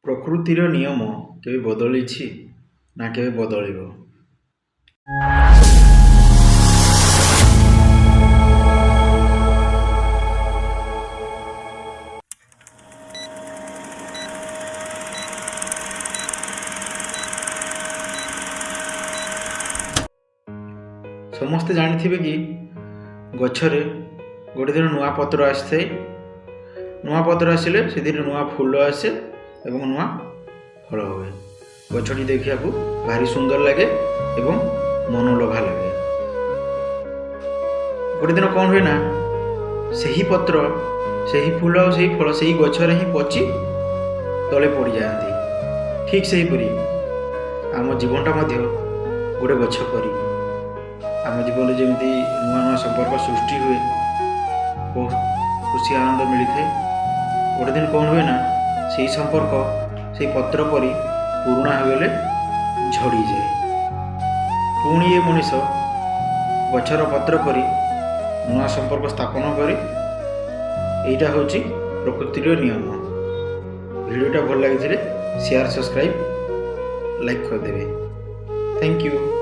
ପ୍ରକୃତିର ନିୟମ କେବେ ବଦଳିଛି ନା କେବେ ବଦଳିବ? ସମସ୍ତେ ଜାଣିଥିବେ କି ଗଛରେ ଗୋଟେ ଦିନ ନୂଆ ପତ୍ର ଆସିଥାଏ। ନୂଆ ପତ୍ର ଆସିଲେ ସେଥିରେ ନୂଆ ଫୁଲ ଆସେ ଏବଂ ନୂଆ ଫଳ ହୁଏ। ଗଛଟି ଦେଖିବାକୁ ଭାରି ସୁନ୍ଦର ଲାଗେ ଏବଂ ମନୋଲୋଭା ଲାଗେ। ଗୋଟେ ଦିନ କ'ଣ ହୁଏ ନା, ସେହି ପତ୍ର, ସେହି ଫୁଲ ଆଉ ସେହି ଫଳ ସେହି ଗଛରେ ହିଁ ପଚି ତଳେ ପଡ଼ିଯାଆନ୍ତି। ଠିକ୍ ସେହିପରି ଆମ ଜୀବନଟା ମଧ୍ୟ ଗୋଟେ ଗଛ ପରି। ଆମ ଜୀବନରେ ଯେମିତି ନୂଆ ନୂଆ ସମ୍ପର୍କ ସୃଷ୍ଟି ହୁଏ, ବହୁତ ଖୁସି ଆନନ୍ଦ ମିଳିଥାଏ। ଗୋଟେ ଦିନ କ'ଣ ହୁଏ ନା, ସେଇ ସମ୍ପର୍କ ସେଇ ପତ୍ର ପରି ପୁରୁଣା ହୋଇଗଲେ ଝଡ଼ିଯାଏ। ପୁଣି ଏ ମଣିଷ ଗଛର ପତ୍ର ପରି ନୂଆ ସମ୍ପର୍କ ସ୍ଥାପନ କରେ। ଏଇଟା ହେଉଛି ପ୍ରକୃତିର ନିୟମ। ଭିଡ଼ିଓଟା ଭଲ ଲାଗିଥିଲେ ସେୟାର, ସବସ୍କ୍ରାଇବ୍, ଲାଇକ୍ କରିଦେବେ। Thank you.